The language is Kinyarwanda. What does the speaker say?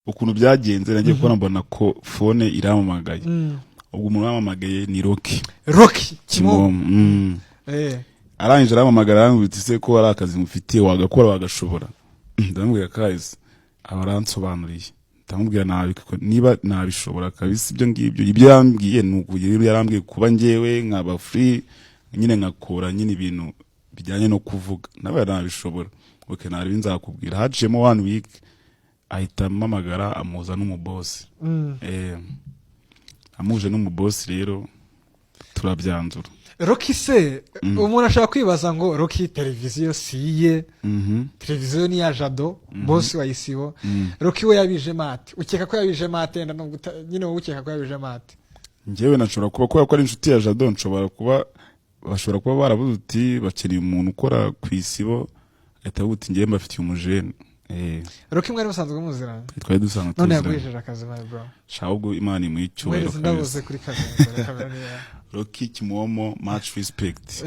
Ukuntu byagenze, nagiye kubona mbona ko phone irampamagaye. Ubwo umuntu wampamagaye ni Rocky. Rocky Kimomo. Kimomo. Arangije arampamagara, arambwira ati: "Se ko ari akazi mufitiye, wagakora, wagashobora?" Ndamubwira kazi, aba aransobanuriye. Ndamubwira niba nabishobora kabisa. Ibyo ngibyo, ibyo yambwiye ni ukugira, yarambwiye kuba njyewe nkaba free nyine, nkakora nyine ibintu bijyanye no kuvuga, nawe nabishobora. Okay, nari nzakubwira. Haciyemo one week, ahita ampamagara, amuza n'umubosi. Amuje n'umubosi rero turabyanzura. Rocky se, umuntu ashobora kwibaza ngo Rocky, televiziyo si iye, televiziyo ni iya Jado, boss wa Isibo. Rocky we yabije mate? Ukeka ko yabije mate? Wenda nubwo nyine wowe ukeka ko yabije mate? Njyewe nashobora kuba, kubera ko ari inshuti ya Jado, nshobora kuba, bashobora kuba barabuze uti bakeneye umuntu ukora ku Isibo, agahita avuga uti: "Njyewe mbafitiye umujene." Rocky mwari musanzwe muziranye? Twari dusanzwe None tuziranye. yaguhesheje akazi, my bro. Sha, ahubwo Imana imuhe icyubahiro. Muhereze indabo Kabisa. ze kuri kamera, kuri kamera niya. Rocky Kimomo, much respect.